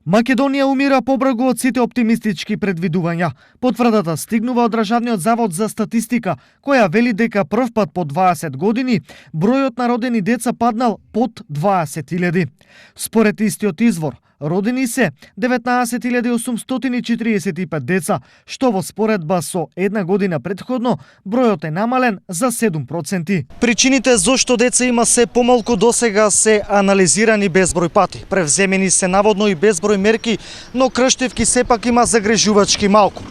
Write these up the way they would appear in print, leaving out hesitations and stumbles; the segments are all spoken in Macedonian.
Македонија умира побргу од сите оптимистички предвидувања. Потврдата стигнува од Државниот завод за статистика, која вели дека првпат по 20 години бројот на родени деца паднал под 20.000. Според истиот извор, родени се 19.845 деца, што во споредба со една година претходно бројот е намален за 7%. Причините зошто деца има се помалку досега се анализирани безброј пати. Превземени се наводно и безброј мерки, но Крштевки сепак има загрежувачки малку.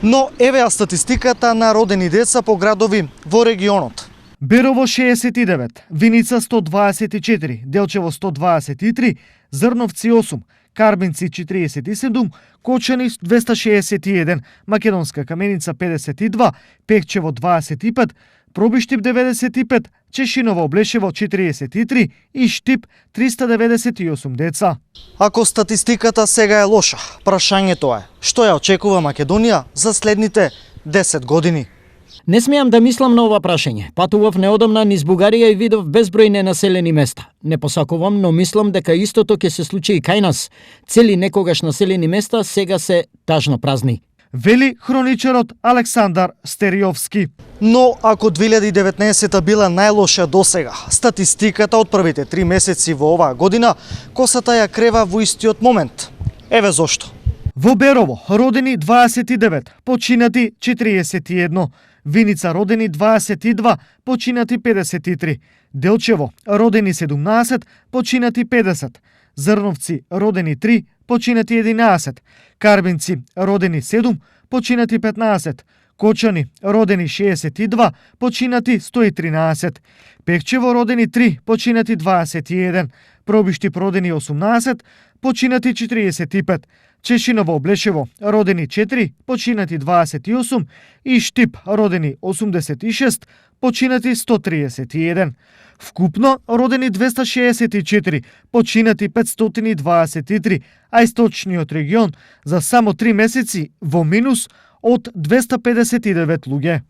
Но еве ја статистиката на родени деца по градови во регионот. Берово 69, Виница 124, Делчево 123, Зрновци 8, Карбинци 47, Кочани 261, Македонска Каменица 52, Пекчево 25, Пробиштип 95, Чешиново Облешево 43 и Штип 398 деца. Ако статистиката сега е лоша, прашањето е што ја очекува Македонија за следните 10 години. Не смеам да мислам на ова прашање. Патував неодамна низ Бугарија и видов безброј ненаселени места. Не посакувам, но мислам дека истото ќе се случи и кај нас. Цели некогаш населени места сега се тажно празни. Вели хроничарот Александар Стериовски. Но ако 2019 била најлоша досега, статистиката од првите 3 месеци во оваа година, косата ја крева во истиот момент. Еве зошто. Во Берово родени 29, починати 41. Виница родени 22, починати 53. Делчево родени 17, починати 50. Зрновци родени 3, починати 11. Карбинци родени 7, починати 15. Кочани родени 62, починати 113. Пекчево родени 3, починати 21. Пробиштип родени 18, починати 45. Чешиново Облешево родени 4, починати 28 и Штип родени 86, починати 131. Вкупно родени 264, починати 523, а источниот регион за само 3 месеци во минус од 259 луѓе.